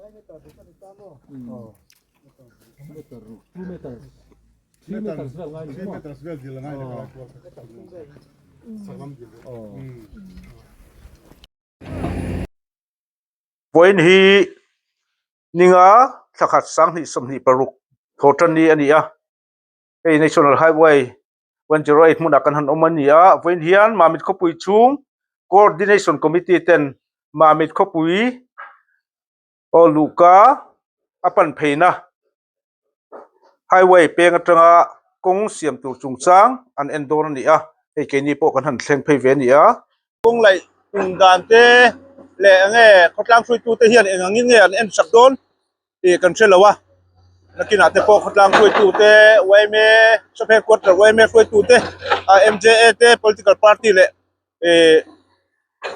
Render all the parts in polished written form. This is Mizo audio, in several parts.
Vawiin hi ninga thla khat sanghnih 26 thawhtan ni a ni a, hei National Highway 108 hmunah kan han awm a ni a, vawiin hian Mamit khawpui chhung Coordination Committee ten Mamit khawpui aw luhka a pan pheina highway peng atanga kawng siam tur chungchang an en dawn a ni a, hei keini pawh kan han thleng phei ve a ni a. Kawng laih tum dan te leh eng nge khawtlang hruaitute hian eng angin nge an en sak dawn tih kan hre lo a, nakinah te pawh khawtlang hruaitute yma shop headquarter yma hruaitute MJA te political party leh Ih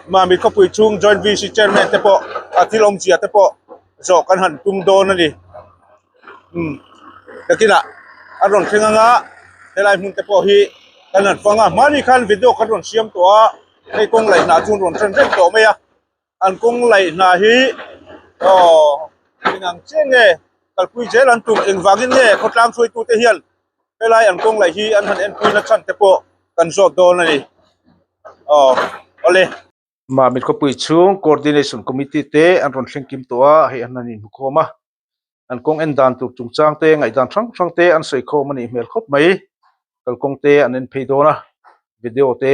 Mami khawpui chhung joint VC chairman te pawh a thil awmzia te pawh zawh kan han tum dawn a ni umm nakinah a rawn thleng anga helai hmun te pawh hi kan han fang a hmani khan video kan rawn siam tawh a hei kawng laih hnah chu an rawn then reng tawh mai a an kawng laih hnah hi aw eng ang chiah nge kalpui zel an tum engvangin nge khawtlang hruaitute hian helai an kawng laih hi an han enpui na chhan te pawh kan zawt dawn a ni aw awle. Mamit khawpui chhung coordination committee te an rawn thleng kim tawh a hei an han inhmukhawm a an kawng en dan tur chungchang te ngaihdan hrang hrang te an sawi khawm a nih hmel khawp mai kalkawng te an en phei dawn a video te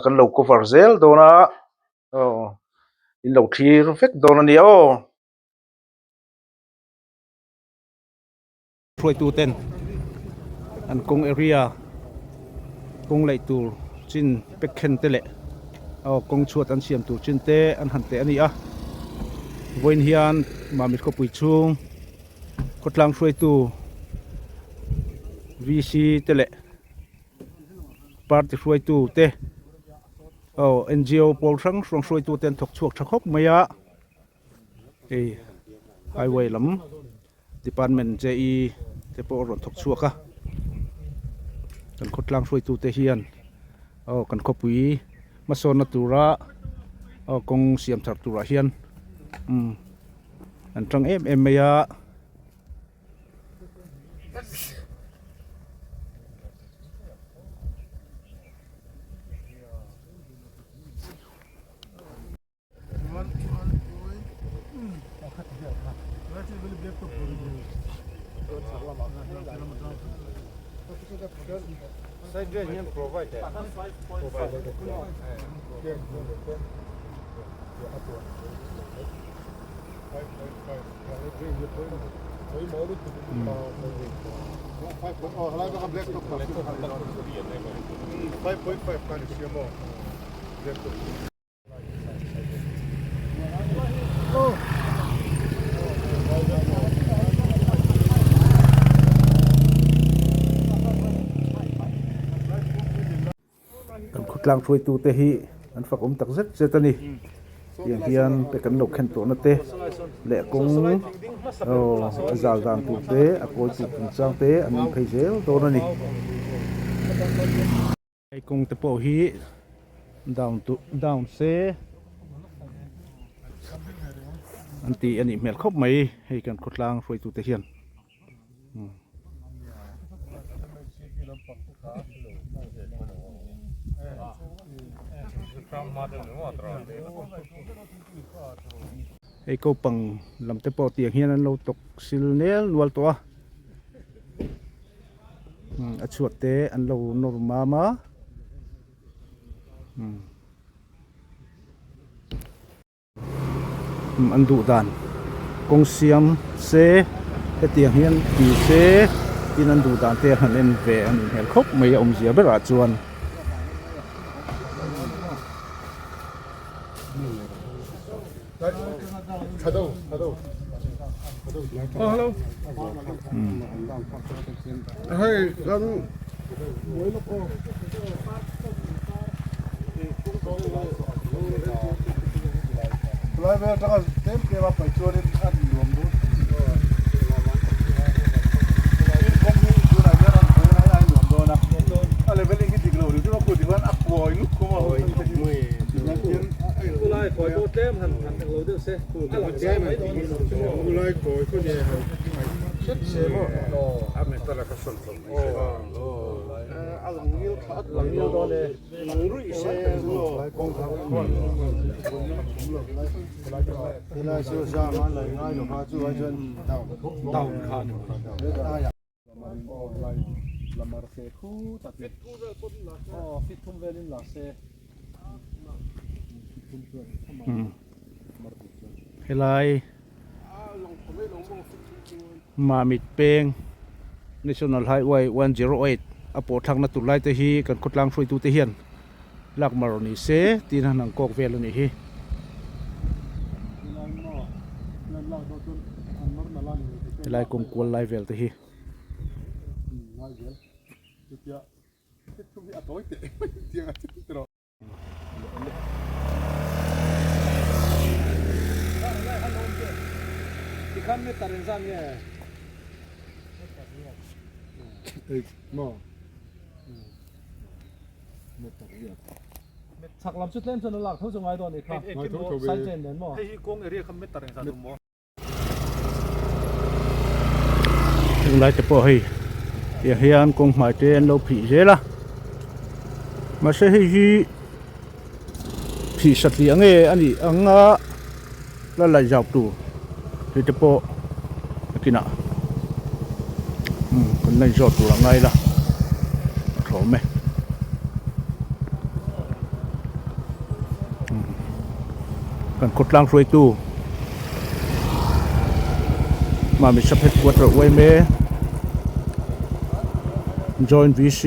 kan lo cover zel dawn a aw in lo thlir vek dawn a ni aw. Hruaitu ten an kawng area kawng laih tur chin pek khen te leh aw kawng chhuat an siam tur chin te an han teh a ni a vawiin hian Mamit khawpui chhung khawtlang hruaitu VC te leh party hruaitu te aw NGO pawl hrang hrang hruaitu te an thawk chhuak tha khawp mai a. Hei highway lam department JE te pawh a rawn thawk chhuak a kan khawtlang hruaitu te hian aw kan khawpui hmasawnna tura aw kawng siam thar turah hian umm an tang em em mai a. Kan khawtlang hruaitu te hi an fak awm tak zet zet a ni tiang hian pe kan lo khen tawhna te leh kawng aw a zal dan tur te a kawi tur chungchang te an in phei zel dawn a ni. Hei kawng te pawh hi down tu down se an ti a nih hmel khawp mai hei kan khawtlang hruaitu te hian. Hei kopang lam te pawh tiang hian an lo tawk sil nel nual tawh a. A chhuat te an lo nawr mam a an duh dan kawng siam se hetiang hian ti se tin an duh dan te an han en ve a nih hmel khawp mai a awmzia berah chuan. Helai Mamit peng National Highway 108 a pawh thlakna tur lai te hi kan khawtlang hruaitute hian lak mar ni se tiin a han kawk vel a nih hi. Helai kawng kual lai vel te hi. Heng lai te pawh hei tiang hian kawng hmai te an lo phih zel a mahse hei hi phih satliah nge a nih ang a la laih zau tur hei te pawh nakinah kan la inzawt tur a ngai la a thlawm e. Kan khawtlang hruaitu Mami Sub Headquarter yma Joint VC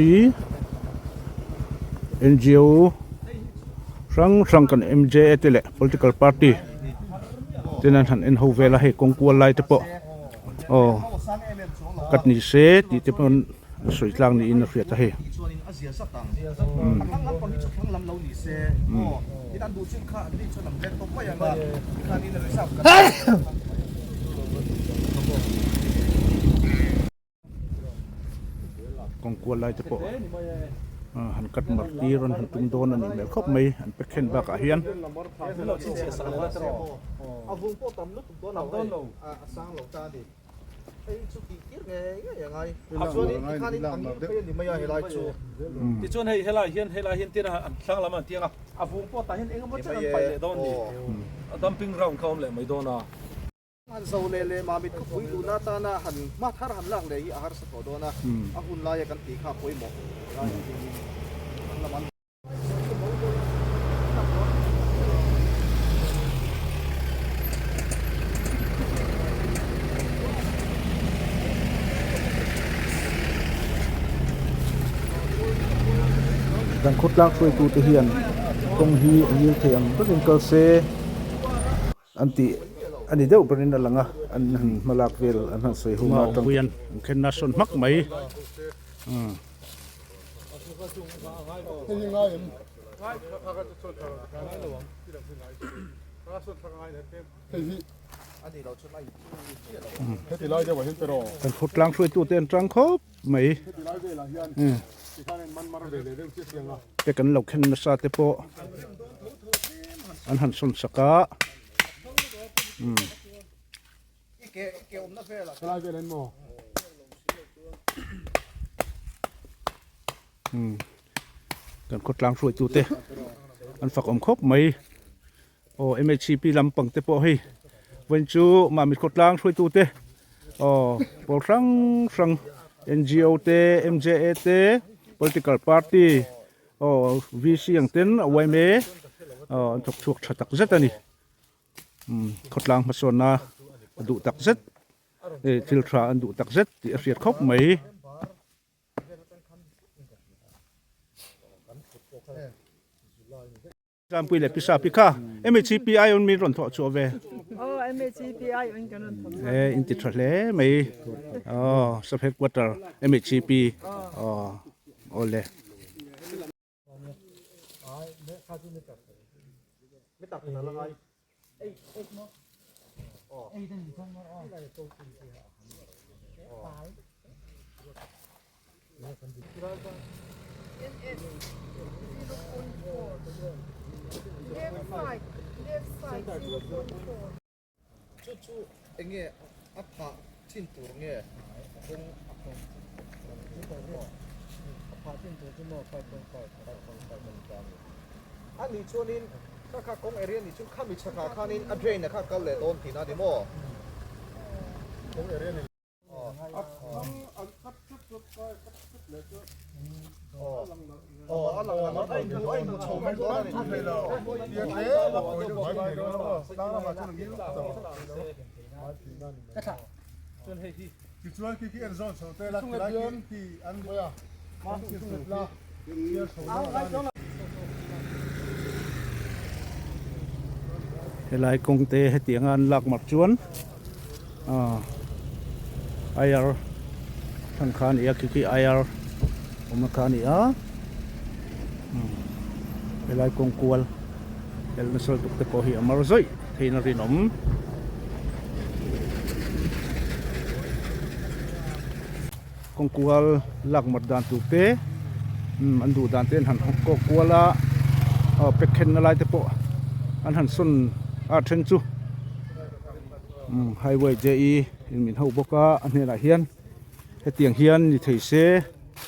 NGO hrang hrang kan MJA te leh Political Party ten an han en ho vel a hei kawng kual lai te pawh aw cut ni se tih te pawn an sawi tlang niin a hriat a hei. Kawng kual lai te pawh han cut mar tir an han tum dawn a nih hmel khawp mai an pek thlen bakah hian. Han zo leh leh Mamit khawpui luhna atana han hma thar han lak leh hi a harsa tawh dawn a, a hun laia kan tih kha a pawimawh lai a tiin an lam an. Kan khawtlang hruaitute hian kawng hi a ngil thei ang takin kal se. An tih a ni deuh berin a lang a, an han hmalak vel an han sawi ho na atang hian an khen na sawn hmak mai. Kan khawtlang hruaitute an tang khawp mai. Te kan lo khen nasa te pawh an han sawn sak a kan khawtlang hruaitu te an fak awm khawp mai aw M_H_C_P lampang te pawh hei vawiin chu mahni khawtlang hruaitu te aw pawl hrang hrang N_G_O te M_J_A te political party aw V_C ang ten a Y_M_A aw an thawk chhuak tha tak zet a ni umm khawtlang hmasawnna a duh tak zet thil tha an duh tak zet tih a hriat khawp mai. Tlampui leh Pisa pi kha MHCP aiawin min rawn thawh chhuah ve. Aw MHCP aiawin kan rawn thawh chhuah. Eh in ti tha hle mai. Aw sub headquarter MHCP. Aw awle. Chu chu enge a phah chin tur nge kawng a kawng a phah chin tur chu maw 5.5 5.5 a ni ta a ni. A nih chuanin kha kha kawng area nih chuan khami chhakah khanin a drain a kha kal leh dawn tihna a ni maw? Kawng area ni. Helai kawng te hetianga an lak mar chuan Air thlang kha a ni a khi khi air awmna kha a ni a helai kawng kual helna sawl tuk te pawh hi a mar zawih theihin a rinawm. Kawng kual lak mar dan tur te an duh dan te an han kawk kual a aw pack khenna lai te pawh an han sawn a then chu. Highway JE in min ho bawk a a hnenah hian hetiang hian ni thei se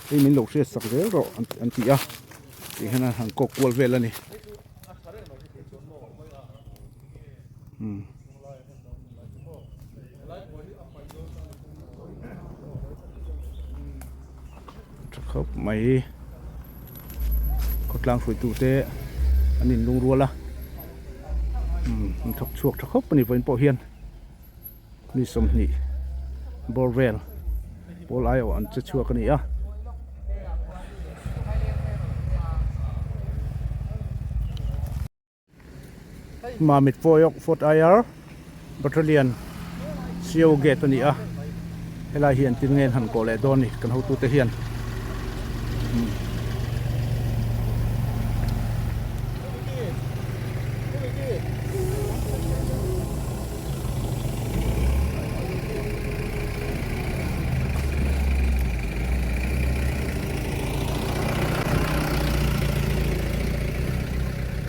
hei min lo hriat sak zel rawh an ti a tih hian an han kawk kual vel a ni. Tha khawp mai khawtlang hruaitute an inlungrual a. An thawk chhuak tha khawp a ni vawiin pawh hian mi 20 bawr vel pawl aiawh an che chhuak a ni a. Mamit Fort Fort IR Battalion CO gate a ni a helai hi an tin nge an han kawh leh dawn a ni kan hotute hian.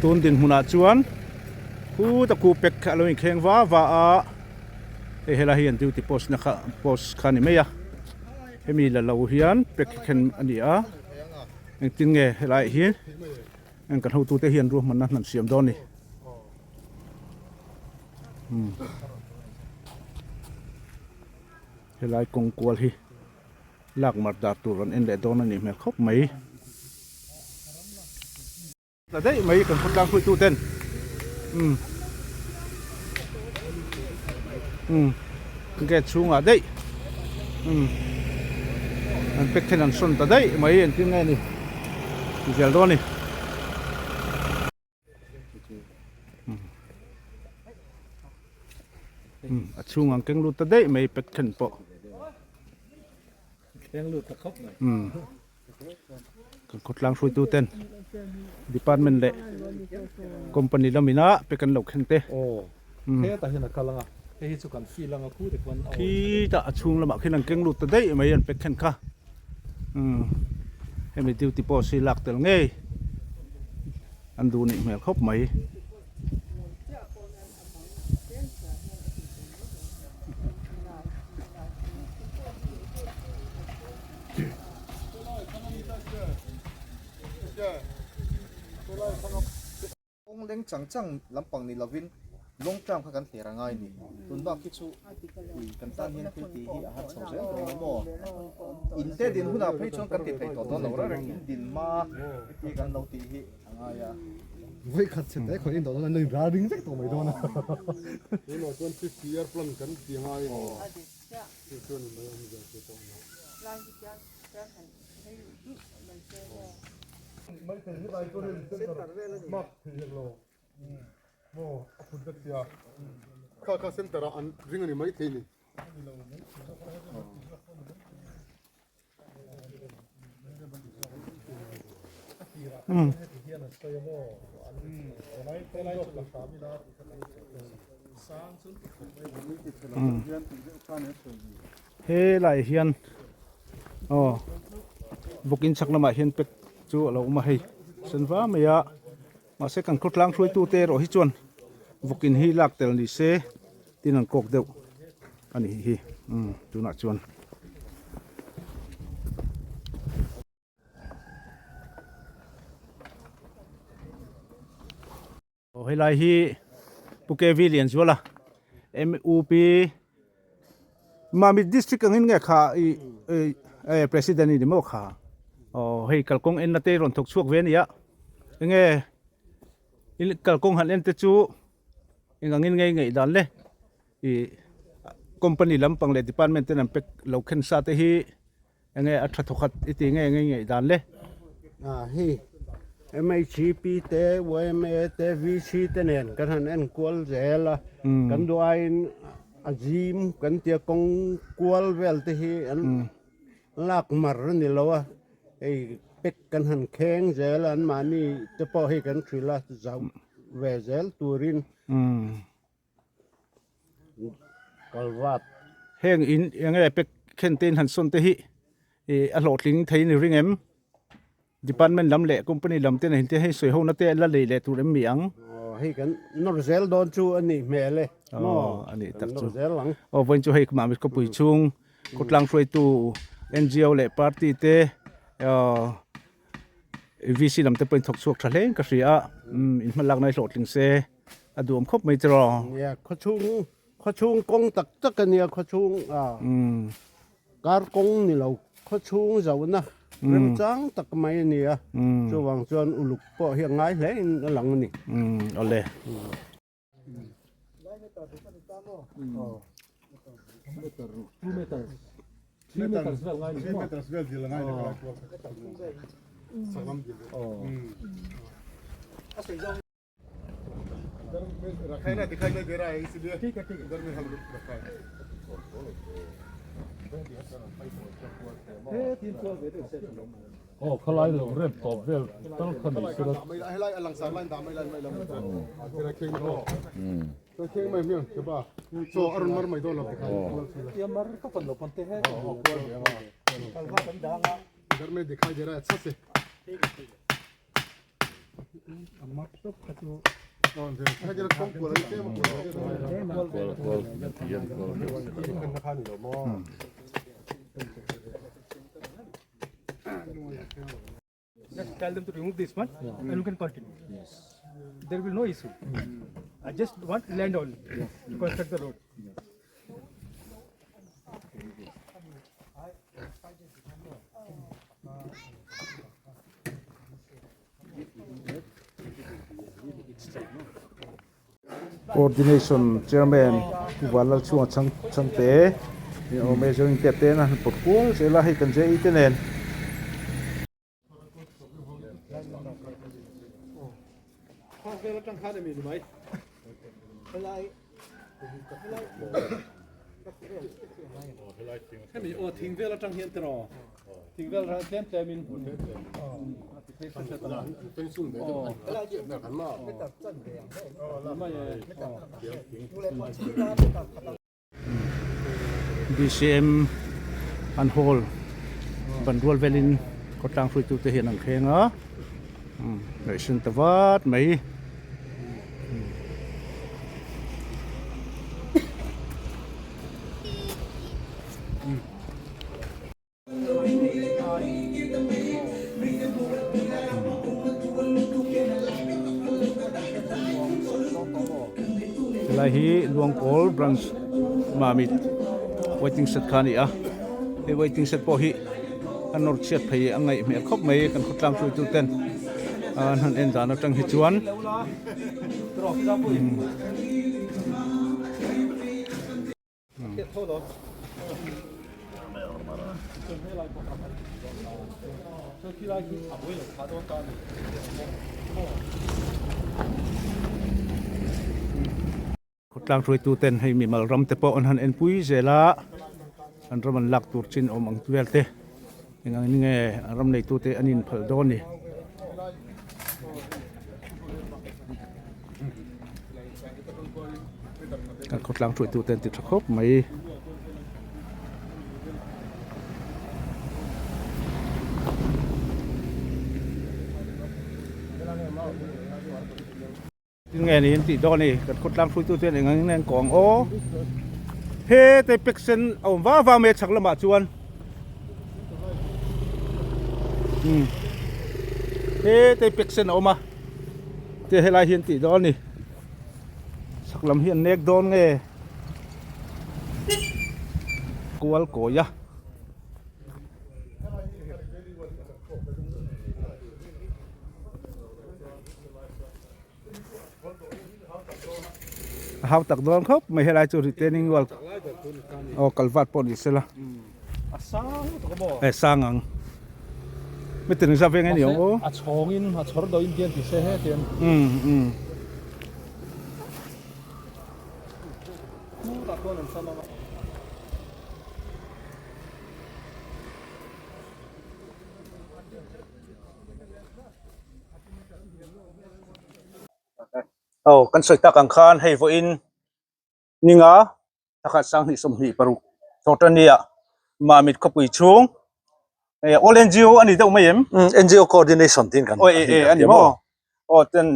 Tun dinhmunah chuan khuta khu pack kha a lo inkheng va va a hei helai hi an duty post na kha post kha a ni mai a hemi la lo hian pack hi khen a ni a engtin nge helai hi Heng kan hotute hian ruahmanna hnan siam dawn a ni. Helai kawng kual hi lak mar dar tur an en leh dawn a nih hmel khawp mai. Ta daih mai kan khawtlang hruaitu ten umm umm gate chhungah daih umm an pack then an sawn ta daih mai engtin nge ni. Zel dawn a ni. A chhung ang keng lut ta daih mai pet then pawh. Keng lut ta khawp mai. Kan khawtlang hruaitu ten department leh company lamina pe kan lo khen te. Aw. Hetah hian a kal anga hei hi chu kan feel anga khu te khuan a Khitah a chhung lamah khian an keng lut ta daih mai an pek khen kha. Hemi duty post hi lak tel ngei an duh nih hmel khawp mai. Kawng leng chang chang lampang ni lovin long term kha kan thlir a ngai ni. Tun bak hi chu ui kan tan hian thil tih hi a har chho zel dawn lo maw? In te din hunah phei chuan kan ti thei tawh dawn lo reng reng in din hma heti kan lo tih hi a ngai a. Vawi khat chhe te khawih in tawh dawn a, an lo inral ring vek tawh mai dawn a. Tunah chuan 50 year plan kan ti ngai a ni. Chu chuan in mai awm zel te pawh a ni. Kha kha center ah an ring a ni maithei ni. Helai hian aw bawkin chhak lamah hian pack chu a lo awm a hei sen va mai a. Mahse kan khawtlang hruaitute erawh hi chuan vawkin hi lak tel ni se tin an kawk deuh a nih hi umm tunah chuan. Aw helai hi Pu KV Lianzuala MUP Mamit district angin nge kha i e president i ni maw kha aw hei kalkawng enna te rawn thawk chhuak ve a ni a enge kalkawng han en te chu eng angin nge i ngaih dan le i company lampang leh department ten an pek lo khen sa te hi Enge a tha thawkhat i ti nge nge ngeih dan le? A hi MHP te yma te VC te nen kan han en kual zel a, kan duh aiin a zim kan tia kawng kual vel te hi an lak mar a ni lo a, hei pek kan han kheng zel a anmahni te pawh hei kan hrilh a zauh ve zel turin. Kalvat. Heng in eng nge pek khen te in han sawn te hi ih a hlawhtling thei ni ring em? Department lam leh company lam te nen te hei sawi ho na te la lei leh tur em mi ang? Aw hei kan nawr zel dawn chu a nih hmel e maw? Aw a nih tak chu. Kan nawr zel ang. Aw vawiin chu hei Mamit khawpui chhung khawtlang hruaitu NGO leh party te aw VC lam te pawh in thawk chhuak tha hle in ka hria a umm in hma lakna hi hlawhtling se. A duam khawp mai tiraw. Nia, khawchhung, khawchhung kawng tak tak a nia, khawchhung a kar kawng ni lo, khawchhung zohna remchang tak mai a nia, chuvang chuan uluk pawh hi a ngai hle in a lang a ni. Awle. Aw khalai lo rem tawp vel tal kha ni sela. Just tell them to remove this one and we can continue. Yes. There will be no issue. I just want land only to construct the road. Coordination Chairman Pu Vanlalchhunga chhang chhangte ni awm e zawng step te an han pawt kual zel a hei kan JE te nen. BCM an hall ban rual velin khawtlang hruaitute hian an thleng a ngaihsan ta vat mai. Helai hi Luangpawl branch Mamit waiting shed kha a ni a hei waiting shed pawh hi a nawr chhiat phei a ngaih hmel khawp mai kan khawtlang hruaitu ten an han en dan atang hi chuan. Khawtlang hruaitu ten hei mimal ram te pawh an han enpui zel a, an ram an lak tur chin awm ang vel te eng ang in nge an ram neitu te an inphalh dawn ni. Kan khawtlang hruaitu te an ti tha khawp mai. Enge ni an tih dawn a ni kan khawtlang hruaitu te hian eng ang in an kawng aw hete pek sen a awm vang vang mai a chhak lamah chuan umm hete pek sen a awm a te helai hi an tih dawn a ni chhak lam hi an nek dawn nge kual kawi a. A hau tak dawn khawp mai helai chu retaining wall aw kalvat pawh ni sela e sang ang mi tin za veng a ni ang aw a chhawng in a chhawr deuh in tian ti se he tian um um Aw kan sawi tak ang khan hei vawiin ninga thakhat sanghnih 26 Thawhṭania Mamit khawpui chhung eh all NGO a ni deuh mai em? NGO coordination tiin kan Aw e e a ni maw? Aw ten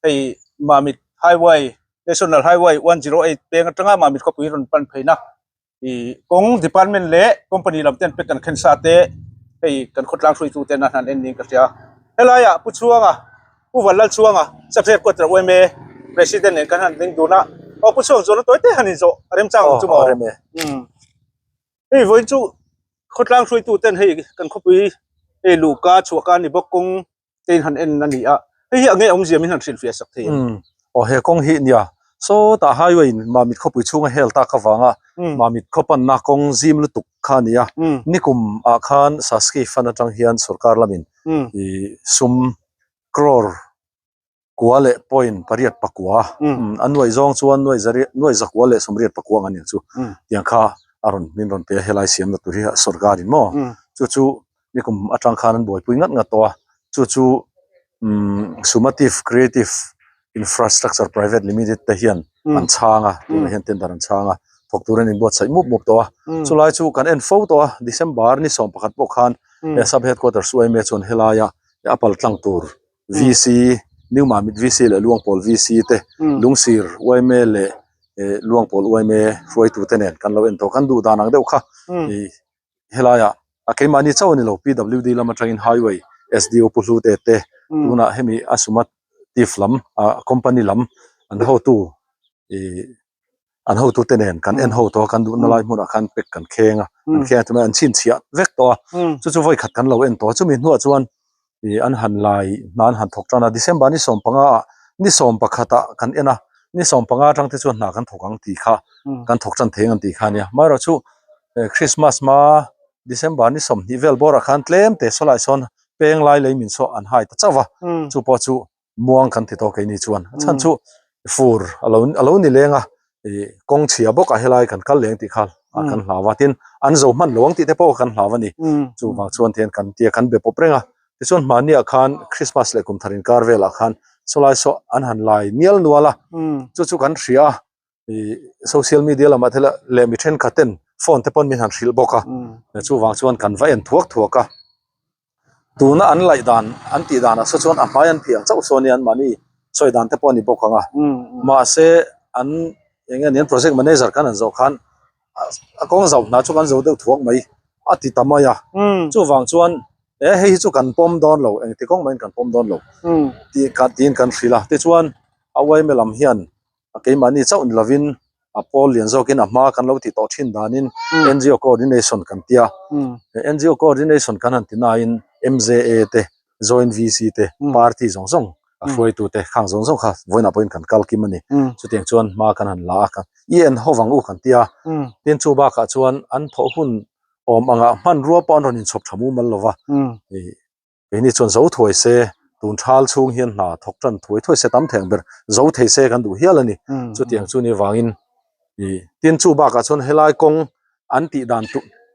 hei Mamit highway National Highway 108 peng atanga Mamit khawpui rawn pan pheina ih kawng department leh company lam ten pek kan khen sa te hei kan khawtlang hruaitu ten a hnan en niin ka hria helai ah pu chhuanga pu vanlal chhuanga subject quarter yma president nen kan han ding dun a aw pu chhuang zawhna tawi te han inzawh a remchang ang chu maw umm hei vawiin chu khawtlang hruaitu ten hei kan khawpui hei luhka chhuahka a ni bawk kawng te in han en a ni a hei hi a nge awmzia min han hrilhfiah sak thei em aw he kawng hi nia sawtah highway in Mamit khawpui chhunga hel tak avanga Mamit khaw panna kawng zim lutuk kha a ni a nikum ah khan Saski fund atang hian sorkar lamin ih sum crore kua leh point pariat pakua a nuaih zawng chuan nuaih zariat nuaih zakua leh sawmriat pakua ang a nih chu tiang kha a rawn min rawn pe a helai siamna tur hi sorkar in maw chu chu nikum atang khan an buaipui ngat ngat tawh a chu chu umm Sumative Creative Infrastructure Private Limited te hian an chhang a tunah hian tender an chhang a thawk tur an inbuatsaih mup mup tawh a chulai chu kan en fo tawh a December ni 11 pawh khan he sub headquarters yma chuan helaia a pal tlang tur VC New Mamit VC leh Luangpawl VC te Lungsir yma leh Luangpawl yma hruaitute nen kan lo en tawh kan duh dan ang deuh kha ih helaiah a keimahni chauh a ni lo PWD lam atangin highway SDO Pu Hlute te tunah hemi a sumative lam ah company lam an hotu ih an hotu te nen kan en ho tawh a kan duhna lai hmunah khan pek kan kheng a an kheng a tunah an chhinchhiah vek tawh a chu chu vawi khat kan lo en tawh a chumi hnuah chuan ih an han lai hna an han thawk tan a December ni 15 ah ni 11 ah kan en a ni 15 atang te chuan hna kan thawk ang tih kha kan thawk tan thei ang tih kha a nia amaherawhchu Christmas hma December ni 20 vel bawrah khan tlem te sawlai sawn peng lai lei min saw an hai ta chauh va chu pawh chu muang kan ti tawh keini chuan a chhan chu fur a lo a lo ni leng a ih kawng chhia bawk ah helai kan kal leng tih kha kan hlau a tin an zo hman lo ang tih te pawh kan hlau a ni chuvang chuan tihian kan tia kan be pawp reng a tichuan hmahni ah khan Christmas leh kum thar inkar velah khan sawlai saw an han lai nial nual a chu chu kan hria a ih social media lamah te leh mi thenkhat ten phone te pawn min han hrilh bawk a chuvang chuan kan va en thuak thuak a tuna an laih dan an tih danah saw chuan a hmai an phiah ang chauh saw ania an mahni sawi dan te pawh a ni bawk ang a mahse an eng nge ni an project manager khan an zawh khan a kawng zauh hna chu kan zo deuh thuak mai a ti ta mai a chuvang chuan e hei hi chu kan pawm dawn lo engti kawng maiin kan pawm dawn lo tih tiin kan hrilh a tichuan a yma lam hian a keimahni chauh ni lovin a pawl lian zawkin a hma kan lo ti tawh thin danin NGO coordination kan tia NGO coordination kan han ti nain MJA te joint VC te party zawng zawng a hruaitu te khang zawng zawng kha vawiinah pawhin kan kal kim a ni chutiang chuan hma kan han la a i en ho vang u kan tia tin chu bakah chuan an thawh hun awm angah hmanrua pawh an rawn inchhawp tha mumal lova Keini chuan zo thuai se, tun thal chhung hian hna thawk tan thuai thuai se tam thei ang ber, zo thei se kan duh hial a ni. Chutiang chu ni vangin ih tin chu bakah chuan helai kawng an tih dan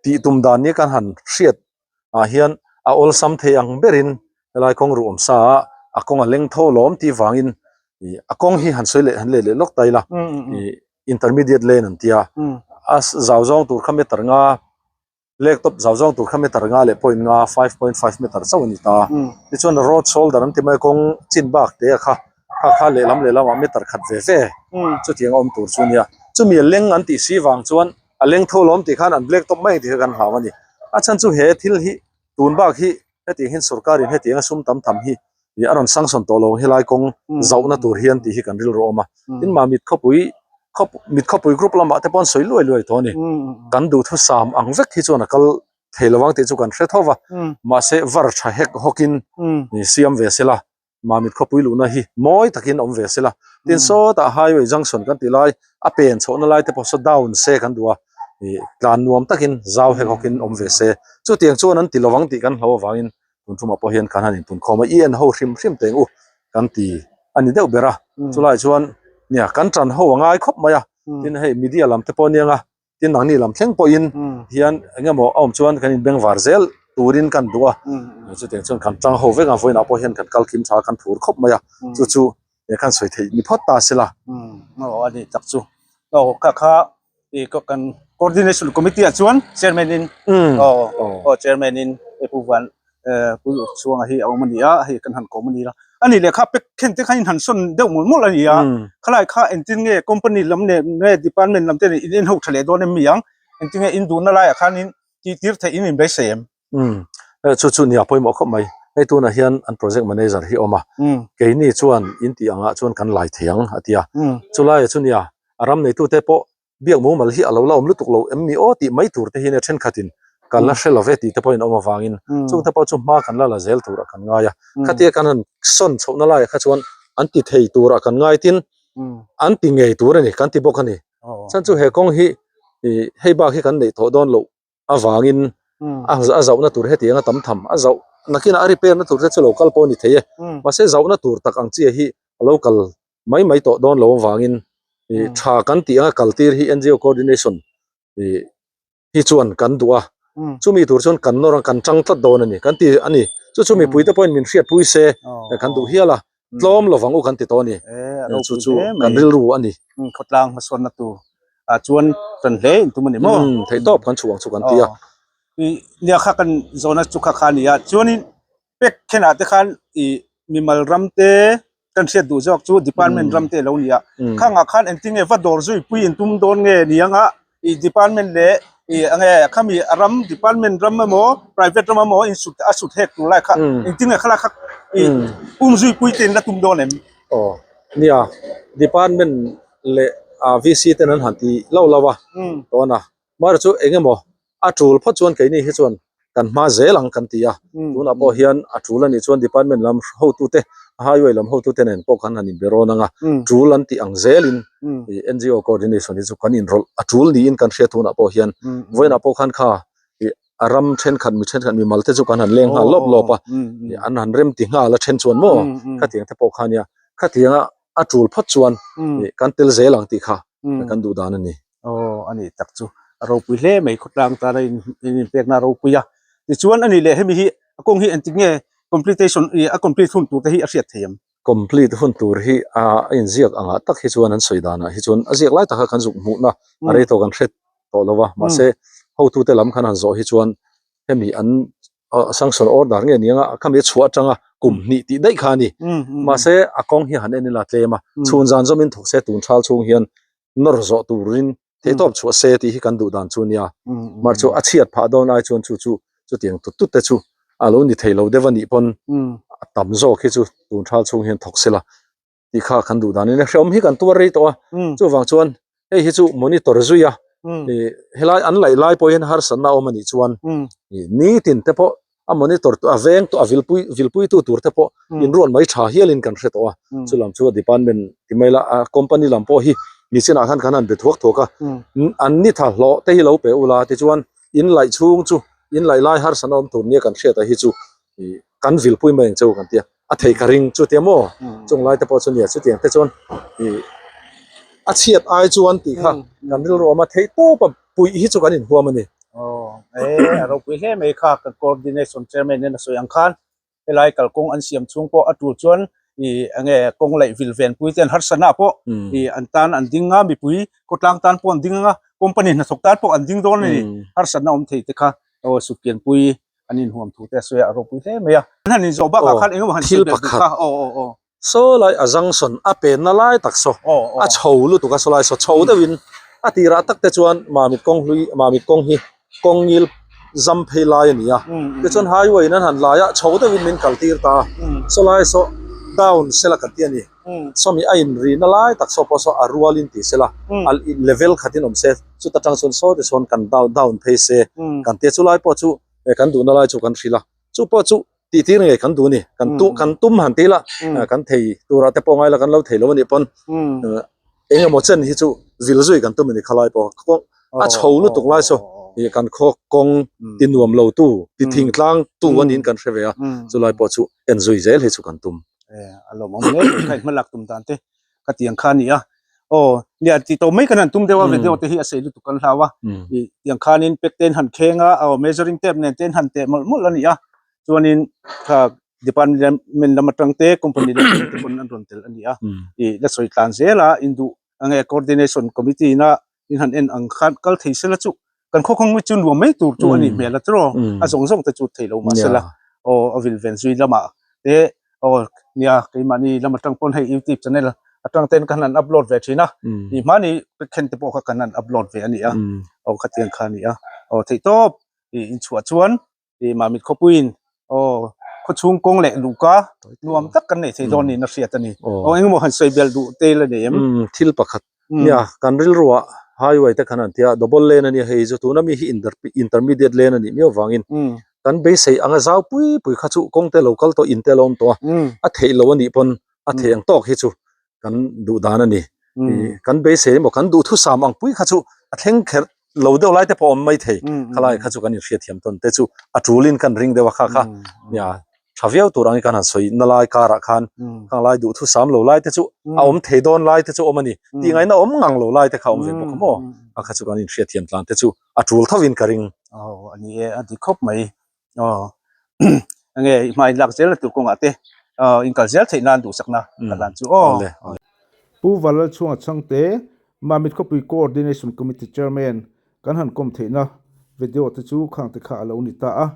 tih tum dan ni kan han hriat ah hian a awlsam thei ang berin helai kawng ruh awm sa a, a kawng a leng tho lawm tih vangin ih a kawng hi han sawi leh han leh leh lawk ta ila ih intermediate lane an tia a zau zawng tur kha meter nga Lek tawp zau zawng tur kha meter nga leh point nga, 5.5 meter chauh a ni ta. Tichuan road shoulder an ti mai a, kawng chin bak te a kha. Kha kha lehlam lehlamah meter khat ve ve chutiang a awm tur chu nia. Chumi a leng an tih si vang chuan a leng tho lawm tih khan an black top mai tih kha kan hlau a ni. A chhan chu he thil hi tun bak hi hetiang hian sorkarin hetianga sum tam tham hi ih a rawn sanction tawh lo helai kawng zauhna tur hian tih hi kan rilru awm a. Tin Mamit khawpui khawp mit khawpui group lamah te pawh an sawi luai luai tawh a ni. Kan duhthusam ang vek hi chuan a kal thei lovang tih chu kan hre tho va, mahse var tha hek hawkin siam ve sela, Mamit khawpui luhna hi mawi takin awm ve sela, tin sawtah highway junction kan tih lai a pen chhohna lai te pawh saw down se kan duh a, tlan nuam takin zau hek hawkin awm ve se, chutiang chuan an ti lovang tih kan hlau avangin tun tumah pawh hian kan han inpunkhawm a, i en ho hrim hrim teng u kan ti a ni deuh ber a, chulai chuan nia kan tan ho a ngai khawp mai a, tin hei media lam te pawh aniang a. Tin nangni lam thleng pawhin hian eng emaw a awm chuan kan inbengvar zel turin kan duh a, chutiang chuan kan tang ho vek a, vawiinah pawh hian kan kal kim tha a, kan phur khawp mai a, chu chu khan sawi theih ni phawt ta se la. Aw a ni tak chu. Aw kha kha i kan coordination committee ah chuan chairman in aw aw chairman in pu Van Pu Chhuanga hi a awm a ni a, hei kan han kawm a ni a. A nih leh kha pek khen te kha in han sawn deuh mawlh mawlh a ni a, khalai kha engtin nge company lam leh nge department lam te nen in en ho tha leh dawn em mi ang? Engtin nge in duhna laiah khan in tih tir theih in inbeisei em? Umm chu chu nia pawimawh khawp mai. Hei tunah hian an project manager hi a awm a, keini chuan in tih angah chuan kan lai thei ang a ti a. Chulaiah chu nia a ram neitute pawh Biak mumal hi a lo la awm lutuk lo em ni aw tih mai tur te hi nia thenkhatin kan la hre lo ve tih te pawhin a awm avangin chung te pawh chu hma kan la la zel turah kan ngai a. Khatia kan han sawn chhohna laiah kha chuan an ti thei turah kan ngai tin an ti ngei tur a ni kan ti bawk a ni. Chhan chu he kawng hi ih hei bak hi kan neih tawh dawn loh avangin a zauhna tur hetiang a tam tham a zauh nakinah a repair na tur te chu lo kal pawh a ni thei e mahse zauhna tur tak ang chiah hi a lo kal mai mai tawh dawn lo avangin ih tha kan tih anga kal tir hi N_G_O coordination ih hi chuan kan duh a chumi tur chuan kan nawr a kan tang tlat dawn a ni kan ti a ni chu chu mipui te pawhin min hriatpui se kan duh hial a tlawm lovang u kan ti tawh a ni chu chu kan rilru a ni. Khawtlang hmasawnna tur ah chuan tan hle in tum a ni maw? Theih tawp kan chhuah ang chu kan ti a. Nia kha kan zawhna chu kha kha a ni a chuanin pek khenah te khan ih mimal ram te kan hriat duh zawk chu department ram te a lo ni a khangah khan engtin nge va dawr zui pui in tum dawn nge ni anga ih department leh ih enge khami a ram department ram emaw private ram emaw in sut a sut hek tur lai kha engtin nge khalai kha ih um zui pui te in la tum dawn em? Aw nia department leh ah VC ten an han ti lo lo a tawn a Mara chu eng emaw a tul phawt chuan keini hi chuan kan hma zel ang kan ti a, tunah pawh hian a tul a nih chuan department lam hotute highway lam hotute nen pawh kan han inbe rawn ang a, tul an tih ang zelin ih N_G_O coordination hi chu kan inrawlh a tul niin kan hria tunah pawh hian vawiinah pawh khan kha ih a ram thenkhat mi thenkhat mimal te chu kan han leng nghal lawp lawp a, ih an han rem ti nghal a then chuan maw khatiang te pawh kha nia khatianga a tul phawt chuan ih kan tel zel ang tih kha kan duh dan a ni. Aw a nih tak chu a ropui hle mai khawtlang tana in inpekna a ropui a tichuan a nih leh hemi hi a kawng hi engtik nge completation ih a complete hun tur te hi a hriat thei ang. Complete hun tur hi a inziak angah tak hi chuan an sawi danah hi chuan a ziak lai taka kan zuk hmuhna a rei tawh kan hre tawh lo va mahse hotute lam khan han zawh hi chuan hemi an sanction order nge ni anga khami a chhuah atanga kum hnih tih daih kha a ni mahse a kawng hi han en ila tlem a chhun zan zawmin thawk se tun thal chhung hian nawr zawh turin theihtawp chhuah se tih hi kan duh dan chu nia. Mar chu a chhiat phah dawn ai chuan chu chu chutiang tut tut te chu a lo ni thei lo deuh a nih pawn a tam zawk hi chu tun thal chhung hian thawk sela tih kha kan duh dan a nia. Hreawm hi kan tuar rei tawh a, chuvang chuan hei hi chu monitor zui a, ih helai an laih lai pawh hian harsatna a awm a nih chuan ih nitin te pawh a monitor tu a veng tu a vilpui vilpui tu tur te pawh inruat mai tha hialin kan hre tawh a chu lam chu a department ti mai la a company lam pawh hi nichinah khan kan han be thuak thuak a an ni tha hlawh te hi lo pe ula tichuan in laih chhung chu in laih lai harsatna awm tur nia kan hriat a hi chu ih kan vilpui mai ang che u kan tia a thei ka ring chu tia maw chung lai te pawh chu nia chutiang te chuan ih a chhiat ai chuan tih kha kan rilru awm a theih tawp a puih hi chu kan inhuam a ni. Aw e a ropui hle mai kha kan coordination chairman in a sawi ang khan helai kalkawng an siam chhung pawh a tul chuan ih enge kawng laih vil ven pui te an harsatna pawh ih an tan an ding a mipui khawtlang tan pawh an ding anga company hnathawk tan pawh an ding dawn a ni harsatna awm thei te kha aw sutkianpui an inhuam thu te a sawi a a ropui hle mai a. An han inzawh bakah khan engemaw han sawi belh duh kha aw aw aw. Saw lai a junction a penna lai tak saw a chho lutuk a saw lai saw chho deuhin a tirah tak te chuan Mamit kawng hlui Mamit kawng hi kawng ngil zam phei lai a ni a tichuan highway in an han lai a chho deuhin min kal tir ta a saw lai saw down sela kan ti a ni sawmi a inrina lai tak saw pawh saw a rualin ti sela a level khatin awm se chuta tang chuan saw te sawn kan down down phei se kan tia chulai pawh chu kan duhna lai chu kan hrilh a chu pawh chu tih tir ngei kan duh a ni kan tu kan tum han ti ila kan thei turah te pawh ngai la kan lo thei lo a nih pawn eng emaw chen hi chu vil zui kan tum a ni khalai pawh a chho lutuk lai saw ih kan khaw kawng ti nuam lo tu ti thing tlang tu a niin kan hre ve a chulai pawh chu en zui zel hi chu kan tum. A lawmawm hle mai kha hmalak tum dan te ka tiang kha a ni a aw nia tih tawh mai kan han tum deuh a video te hi a sei lutuk kan hlau a ih tiang khanin pack te an han kheng a aw measuring tape nen te an han teh mawlh mawlh a ni a chuanin kha department lam atang te company lam atang te pawn an rawn tel a ni a ih la sawi tlan zel a induh enge coordination committee ina in han en ang khan kal thei sela chu kan khaw khawng chu nuam mai tur chu a nih hmel a tiraw a zawng zawng te chu thei lo mahsela aw a vil ven zui lamah te aw nia keimahni lam atang pawn hei youtube channel atang ten kan han upload ve thin a ih hmani khen te pawh kha kan han upload ve a ni a aw khatiang kha a ni a aw theihtawp ih inchhuah chuan ih Mamit khawpuiin aw khawchhung kawng leh luhka nuam tak kan neih theih dawn niin a hriat a ni. Aw engemaw han sawi belh duh te la nei em? Thil pakhat nia kan rilruah highway te khan an tia double lane a nia hei chu tuna mi hi intermediate lane a nih miau vangin kan beisei anga zau pui pui kha chu kawng te lo kal tawh in te lo awm tawh a a theih loh a nih pawn a theih ang tawk hi chu kan duh dan a ni. Kan beisei emaw kan duhthusam ang pui kha chu a thleng kher lo deuh lai te pawh a awm mai thei. Khalai kha chu kan inhriatthiam tawn te chu a tulin kan ring deuh a kha kha nia tha viau tur angin kan han sawi na lai karah khan khang lai duhthusam lo lai te chu a awm thei dawn lai te chu a awm a ni. Tih ngaihna awm ngang lo lai te kha a awm ve bawk a maw? A kha chu kan inhriatthiam tlan te chu a tul thovin ka ring. Aw a ni e a dik khawp mai. Aw enge i hmai lak zel na tur kawngah te aw in kal zel theih nan duhsakna ka hlan chu aw. Pu Valalchhunga Chhangte, Mamit Khawpui Coordination Committee Chairman kan han kawm theihna video te chu khang te kha a lo ni ta a,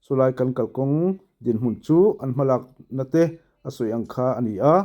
chulai kan kalkawng dinhmun chu an hmalakna te a sawi ang kha a ni a.